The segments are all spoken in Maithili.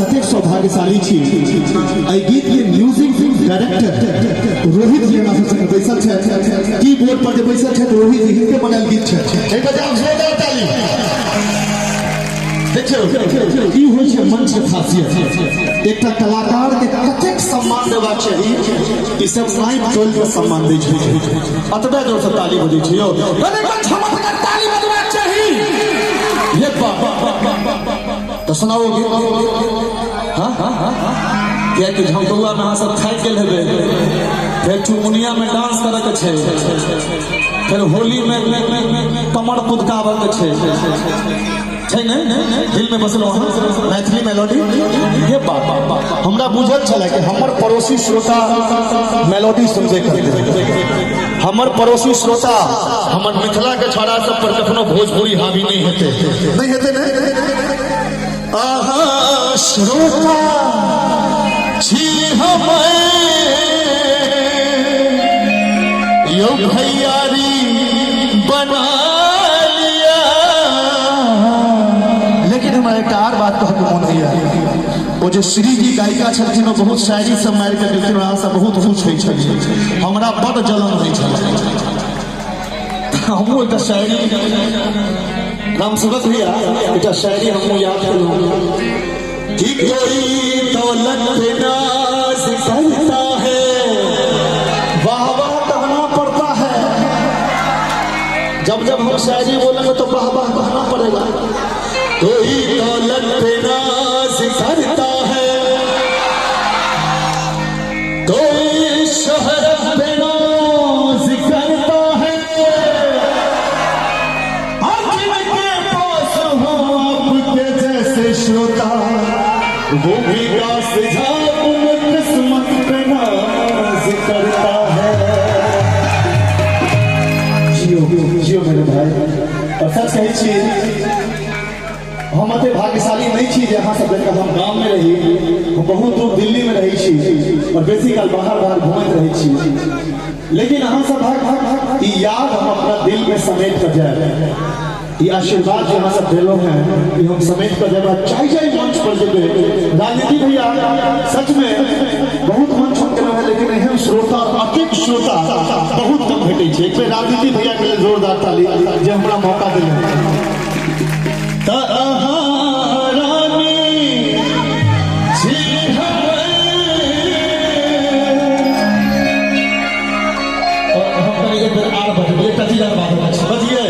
कतेक सौभाग्यशाली छी। एहि गीत के म्यूजिक डायरेक्टर रोहित जी हमरा सब संगे बैसल छथि। कीबोर्ड पर जे बैसल छथि रोहित जी, हिनके बनायल गीत छै। एक बजाउ जोरदार ताली। देखियौ, ई होइ छै मंच के खासियत। एकटा कलाकार के कतेक सम्मान देबाक चाही, ई सब नापि तोलि के सम्मान दै छै। अतबे जोर से ताली बजै छै यौ। झमटगर ताली बजबाक चाही। ये बाप तो सुनाओ गीत। हाँ हाँ हाँ, कियाकि झमकौआ में अहाँ सब थाकि गेल हेबै, फेर चुनमुनिया में डांस करे के छै, फिर होली में कमर कुदकाबे के छै, छै ने? दिल में बसल वहाँ मैथिली मेलोडी। ये बाप हमरा बुझल छलै कि हमर पड़ोसी श्रोता मेलोडी सुनबे करते। हमर पड़ोसी श्रोता हमर मिथिला के छौड़ा सब पर कखनो भोजपुरी हावी नहीं हेतै, नहीं हेतै ने। आहा श्रोता छी हमर यो भैयारी बना लिया। लेकिन हमरा एकटा आर बात कहके मोन होइए, ओ जे श्री जी गायिका छलखिन, ओ बहुत शायरी सब मारि के गेलखिन, अहाँ सब बहुत खुश होइ छलियै, हमरा बड जलन होइ छल। हमहूँ एकटा शायरी, रामसेवक भैया, एकटा शायरी हमहूँ याद केलहुँ कि कोई दौलत पे नाज करता है, वाह वाह कहना पड़ता है। जब जब हम शायरी बोलेंगे तो वाह वाह कहना पड़ेगा। कोई दौलत पे नाज करता है, कोई शोहरत पे नाज करता है, और जिनके पास हो आपके जैसे श्रोता, वो विकास झा उन किस्मत पे नाज करता है। जियो जियो मेरे भाई। और सच कहै छी, हम अते भाग्यशाली नहीं छी जे अहाँ सब जकाँ हम गाम में रही। हम बहुत दूर दिल्ली में रहै छी और बेसी काल बाहर बाहर घूमैत रहै छी, लेकिन अहाँ सब ई याद हम अपना दिल में समेट कर जाए। ई आशीर्वाद जे अहाँ सब देलहुँ हैं, ई हम समेट कर जाए। चाहे चाहे मंच पर जेबै। राजनीति भैया, सच में बहुत मंच हम केलहुँ हैं, लेकिन एहन श्रोता, अतेक श्रोता बहुत कम भेटै छै। एक बेर राजनीति भैया के लेल जोरदार ताली जे हमरा मौका देलहुँ। त अहाँ रानी छी हमर। हम कनि एक बेर आर बजबै, एकटा चीज आर बात छै, बजियै।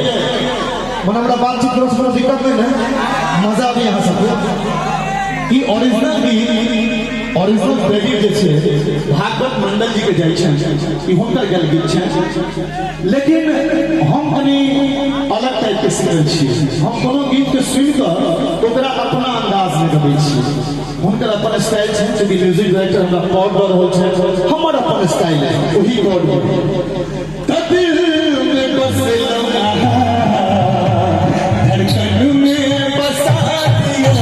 मन हमरा बातचीत करो कोनो दिक्कत नहीं ने, मजा आबी अहाँ सबके। ई ओरिजिनल गीत, ओरिजिनल क्रेडिट जे छै भागवत मंडल जी के जाइ छै, ई हुनकर गेल गीत छै। लेकिन हम कनि अलग टाइप के सिंगर छी। हम कोनो गीत के सुनि कऽ ओकरा अपना अंदाज में गबै छी। हुनकर अपन स्टाइल छै, चूँकि म्यूजिक डायरेक्टर हमरा कॉर्ड दऽ रहल छै, हमर अपन स्टाइल है ओही कॉर्ड में। दिल में बसलहुँ धड़कन में बसा दिया,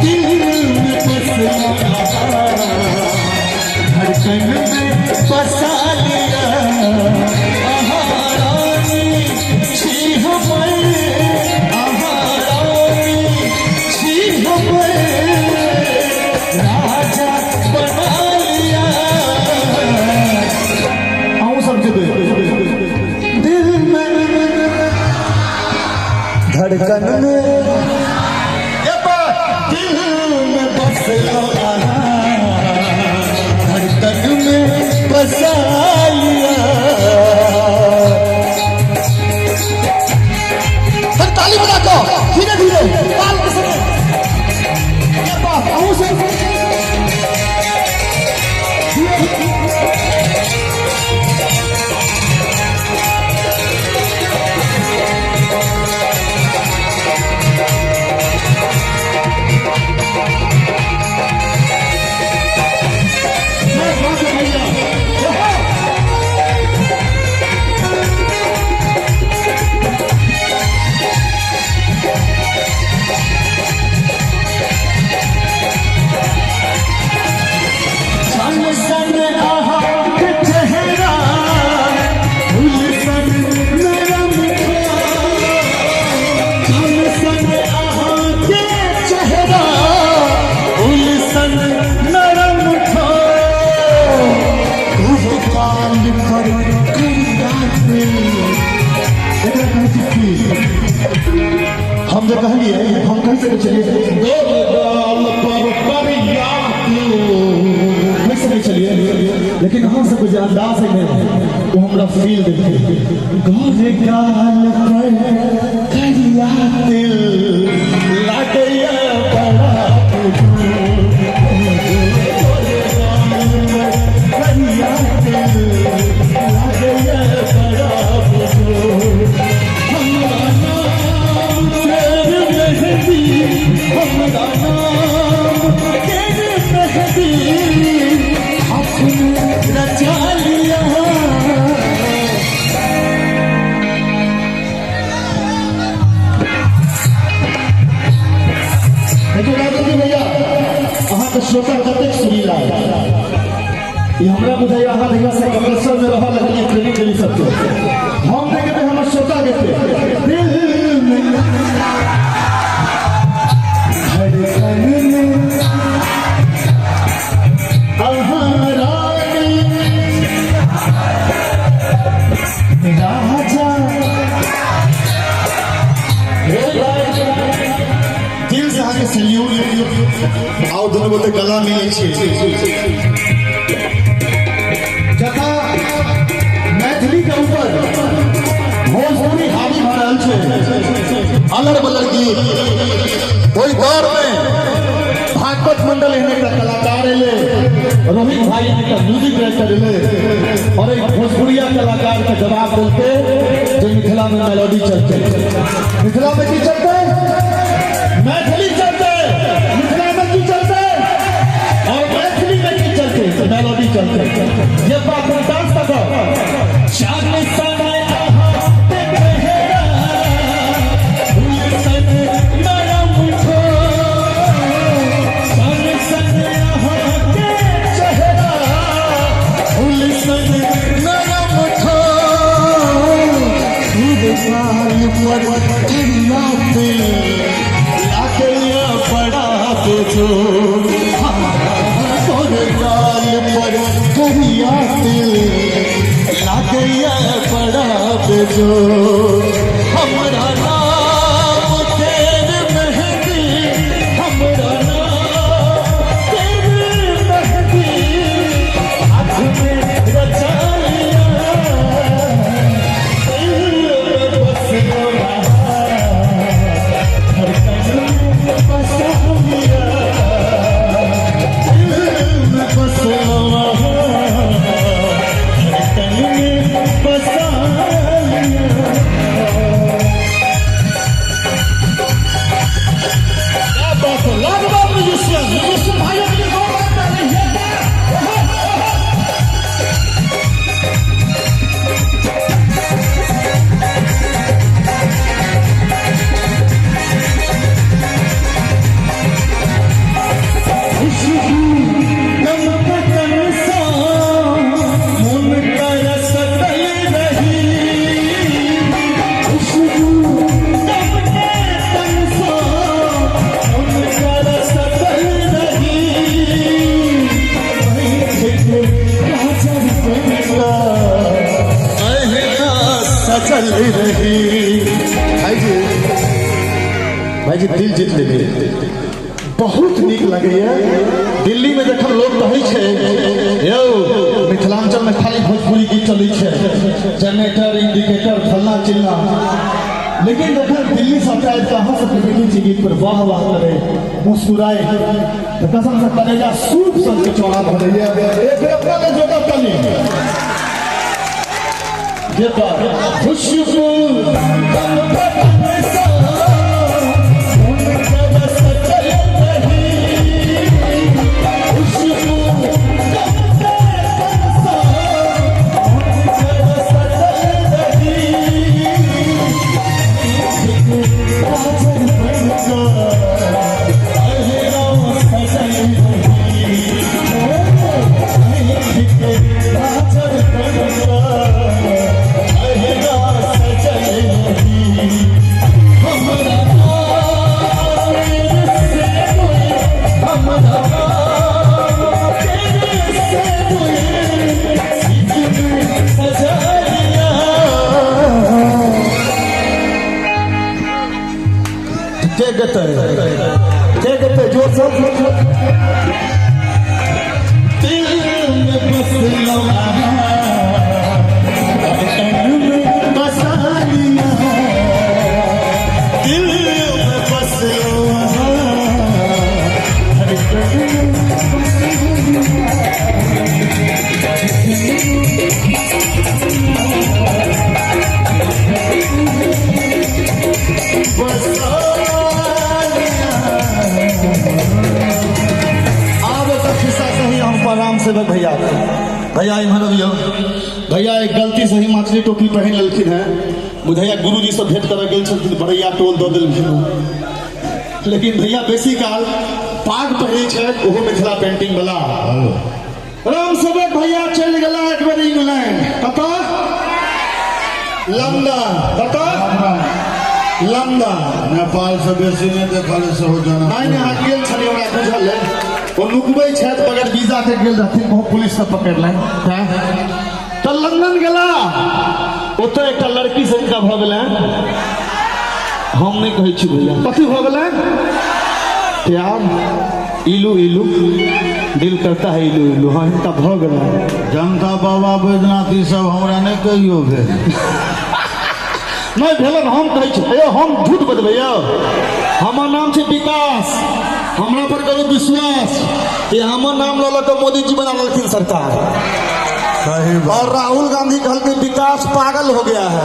दिल में बसलहुँ धड़कन में बसा लिया। आहा रानी छी हमर, आहा रानी छी हमर, राजा बना लिया। अहूँ सब जेबै दिल में धड़कन में, दिल में बसलो धड़कन में बसा लिया। फिर ताली बजा को धीरे धीरे ताल के संग। अहूँ से कहलिए हम कहि सकै छलियै गोल पर करिया कहि सकै छलियै, लेकिन अहाँ सबके जे अंदाज है ने वो हमरा फील देलकै। गोरे गाल पर करिया तिल लागैया बड़ा करिया तिल लागैया बड़ा हमरा नाम तेर मेहंदी हमरा नाम तेर मेहंदी हाथ में रचा लिया। देखियौ राजन जी भैया, अहाँके श्रोता कतेक सुरीला है। ई हमरा बुझाइया अहाँ भैया से कमलेश्वर में रहल लगलियै ट्रेनिंग देली सबके। हम नहि गेबै, हमर श्रोता गेतै। दिल में धड़कन में अहाँ रानी राजा। दिल से अहाँके सैल्यूट। आउ दुनू गोटे गला मिलै छी। जतऽ मैथिली के ऊपर भोजपुरी हावी भऽ रहल छै, अलर बलर गीत, ओहि दौर में भागवत मंडल एहन एकटा कलाकार एलै, रोहित भाई एहन एकटा म्यूजिक डायरेक्टर एलै और एक भोजपुरिया कलाकार के जवाब देलकै जे मिथिला में मेलोडी चलतै। मिथिला में की चलतै? मैथिली चलतै। मिथिला में की चलतै और मैथिली में की चलतै? मेलोडी चलतै। ये बात हम डांस तक चांद सन अहाँ चेहरा फूल सन नरम ठो सन सन अहाँ के चेहरा फूल सन नरम ठो गाल पर करिया तिल लागैया बड़ा बेजोड़। तोर गाल पर करिया तिल लागैया बड़ा बेजोड़। हमरा नाम तेर मेहंदी हमरा नाम तेर मेहंदी हाथ में रचा लिया दिल में बसलो धड़कन में बसा लिया दिल में बसलो धड़कन में बसा लिया। क्या बात है, लाजवाब म्यूजिशियन, म्यूजिशियन भाइयों के लिए जोरदार ताली। ये बात खुशबू गम बदन सा मन तरसतल रही। खुशबू गम बदन सा मन तरसतल रही। अहिना सजल रही। भाईजी भाईजी दिल जीत लेलियै, बहुत नीक लगैया। दिल्ली में जखन लोग कहै छै यौ मिथिलांचल में खाली भोजपुरी गीत चलै छै, जनरेटर इंडिकेटर फल्ला चिल्ला, लेकिन जखन दिल्ली से आबि कऽ अहाँ सबके देखै छी गीत पर वाह वाह करे मुस्कुराए तऽ कसम से कलेजा सूप सबके चौड़ा भऽ जाइए। एक बेर अपना ले जोड़ब ताली। ये बात खुशबू गम बदन सा मन तरसतल रही। खुशबू गम बदन सा मन तरसतल रही। राजन बनका अहिना सजल रही। राजन बनका अहिना सजल रही। जोर से दिल में बस लगा में बसा लिया, दिल में बस राम सेवक भैया, भैया इम्हर अबियौ। भैया एक गलती से ही मछली टोपी पहन लेलखिन है। बुझैया गुरुजी से भेंट करऽ गेल छलखिन, बड़ैया टोल दऽ देलखिन। लेकिन भैया बेसी काल पाग पहिरै छथि, ओहो मिथिला पेंटिंग वाला। राम सेवक भैया चलि गेला एक बेर इंग्लैंड, कतऽ? लंदन। कतऽ? लंदन। नेपाल से बेसी नहि देखल सेहो जाना। नहि नहि, अहाँ गेल छलियै, हमरा बुझल है। ओ नुकबै छथि, बगैर वीजा के गेल रहथिन, बहुत पुलिस सब पकड़लनि। तऽ लंदन गेला, ओतऽ एकटा लड़की से हिनका भऽ गेलनि। हम नहि कहै छी भैया, कथी भऽ गेलनि? प्यार, इलू इलू दिल करता है इलू इलू। हाँ, हिनका भऽ गेलनि। जनता बाबा बैद्यनाथ ई सब हमरा नहि कहियो भेल। नहि भेलन, हम कहै छी यौ, हम झूठ बजबै यौ। हमर नाम छै विकास, हमरा पर करू विश्वास कि हमर नाम लऽ लऽ कऽ मोदी जी बना लेलखिन सरकार। सही बात। और राहुल गांधी कहलखिन विकास पागल हो गया है,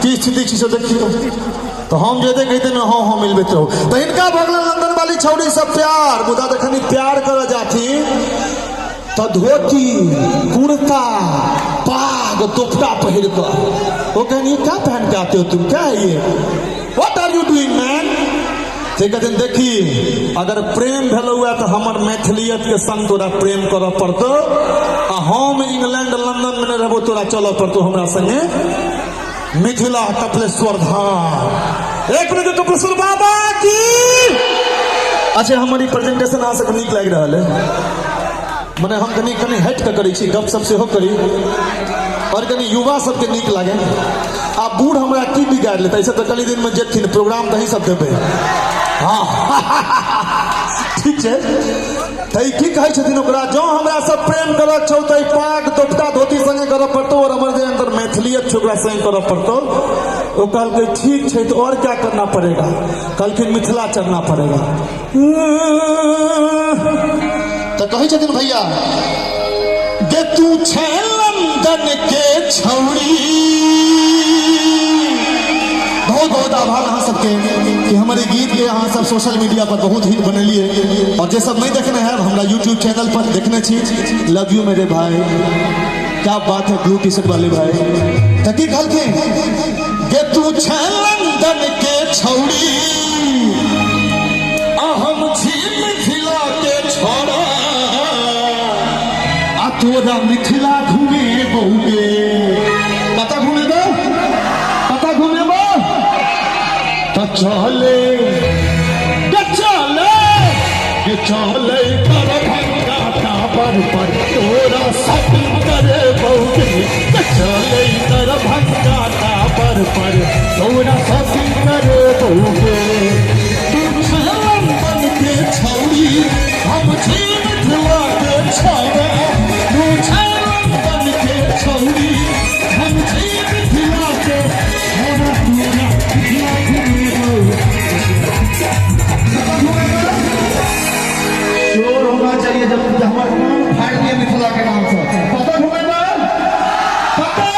की स्थिति छै से देखियौ। तो हम जे कहिते में हाँ हाँ मिलबैत रहू। तऽ हिनका भऽ गेलनि लंदन वाली छौड़ी सब प्यार। मुदा जखन प्यार करऽ जाथिन तऽ धोती कुर्ता पाग दोपटा पहिर कऽ। ओ कहनि ये क्या पहन के आते हो तुम, क्या है ये, what are you doing man? से कहथिन देखी अगर प्रेम भेलौ है तऽ हमर मैथिलियत के संग तोरा प्रेम करऽ पड़तौ, आ हम इंग्लैंड लंदन में नहि रहबो, तोरा चलऽ पड़तौ हमरा संगे मिथिला कपिलेश्वर धाम। एक मिनट, कपिलेश्वर बाबा की। अच्छा, हमर ई प्रेजेंटेशन अहाँ सबके नीक लागि रहल है? मने हम कनि कनि हटि कऽ करै छी, गपशप सेहो करी और कनि युवा सबके नीक लागे। आ बूढ़ हमरा की बिगाड़ि लेतै? एहिसँ तऽ कनि दिनमे जेथिन, प्रोग्राम तऽ अहीं सब देबै। हाँ ठीक छै। तऽ ई की कहै छथिन ओकरा, जँ हमरा सब प्रेम करऽ छौ तऽ पाग दोपटा धोती संगे करऽ पड़तौ, और हमर जे अंदर मैथिलियत छै ओकरा संगे करऽ पड़तौ। ओ कहलकै ठीक छै, तऽ और क्या करना पड़ेगा? कहलखिन मिथिला चलना पड़ेगा। तऽ कहै छथिन भैया गे तू छै लंदन के छौड़ी। बहुत बहुत आभार अहाँ सबके कि हमर ई गीत के अहाँ सब सोशल मीडिया पर बहुत हिट बनेलिए। और जे सब नहीं देखने हैं हमरा यूट्यूब चैनल पर देखने छी। लव you मेरे भाई, क्या बात है ब्लू टी शर्ट वाले भाई। तऽ की कहलखिन गे तू छै लंदन के छौड़ी, आ हम छी मिथिला के छोड़ा, आ तोरा मिथिला घूमे बहुगे। कतऽ घुमेबो? कतऽ घुमेबो? तऽ चले गे चले गे चले दरभंगा टावर पर तोरा शॉपिंग करे बहुगे। गे चले दरभंगा टावर पर तोरा शॉपिंग करे बहुगे। तू छै लंदन के छौड़ी, हम छी मिथिला के छोड़ा। तू छै लंदन के छौड़ी, हम छी मिथिला के छोड़ा। तोरा मिथिला घुमेबो। शोर होना चाहिए जब हमारे नाम फाड़ दिए मिथिला के नाम से। कतऽ घुमेबो? कतऽ?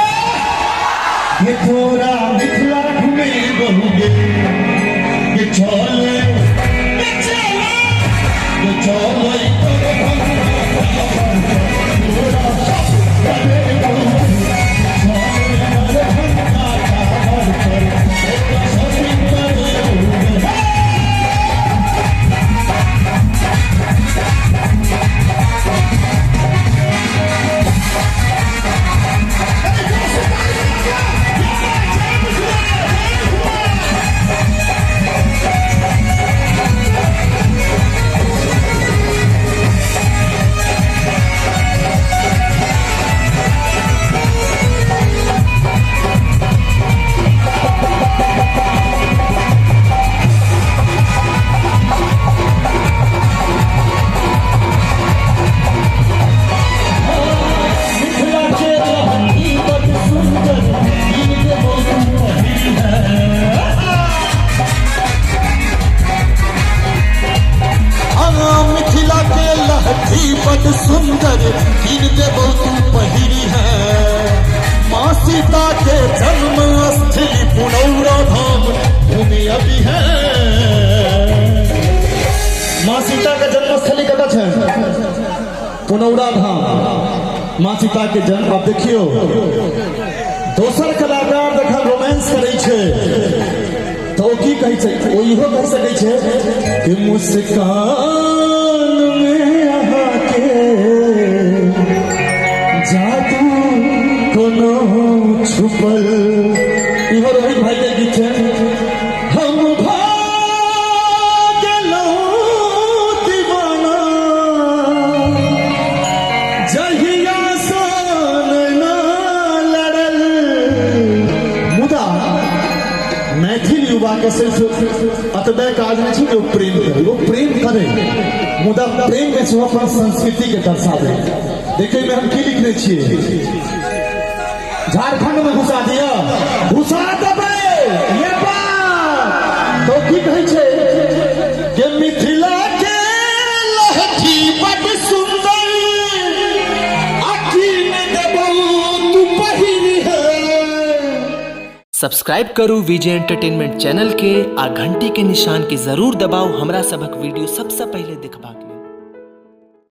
ये तोरा मिथिला घुमेबो गे चले गे चले गे चले बड सुंदर कीन देबौ तू पहिरी है। माँ सीता के जन्म स्थली पुनौरा धाम भूमि अभी है। माँ सीता के जन्मस्थली कतऽ छै? पुनौरा धाम। माँ सीता के जन्म। अब देखियो, दोसर कलाकार जखन रोमांस करै छै तऽ ओ की कहै छै? ओ इहो कहि सकै छै कि मुस्कान में अहाँके जादू कोनो छुपल। इहो रोहित भाई के गीत छै। हम भऽ गेलहुँ दीवाना जहिया सँ नैना लड़ल। मुदा मैथिल युवा के सिर्फ अतबे काज नहि छै कि ओ प्रेम करे, ओ प्रेम करे, मुदा प्रेम में सेहो अपन संस्कृति के दर्शाबे। देखै में हम की लिखने छियै? झारखंड में घुसा दिया, घुसा देबै नेपाल। तो की कहै छै कि मिथिला के लहठी बड सुंदर आ कीन देबौ तू पहिरी है। सब्सक्राइब करू विजय एंटरटेनमेंट चैनल के आ घंटी के निशान के जरूर दबाउ हमरा सभक वीडियो सबसँ पहिले देखबाक।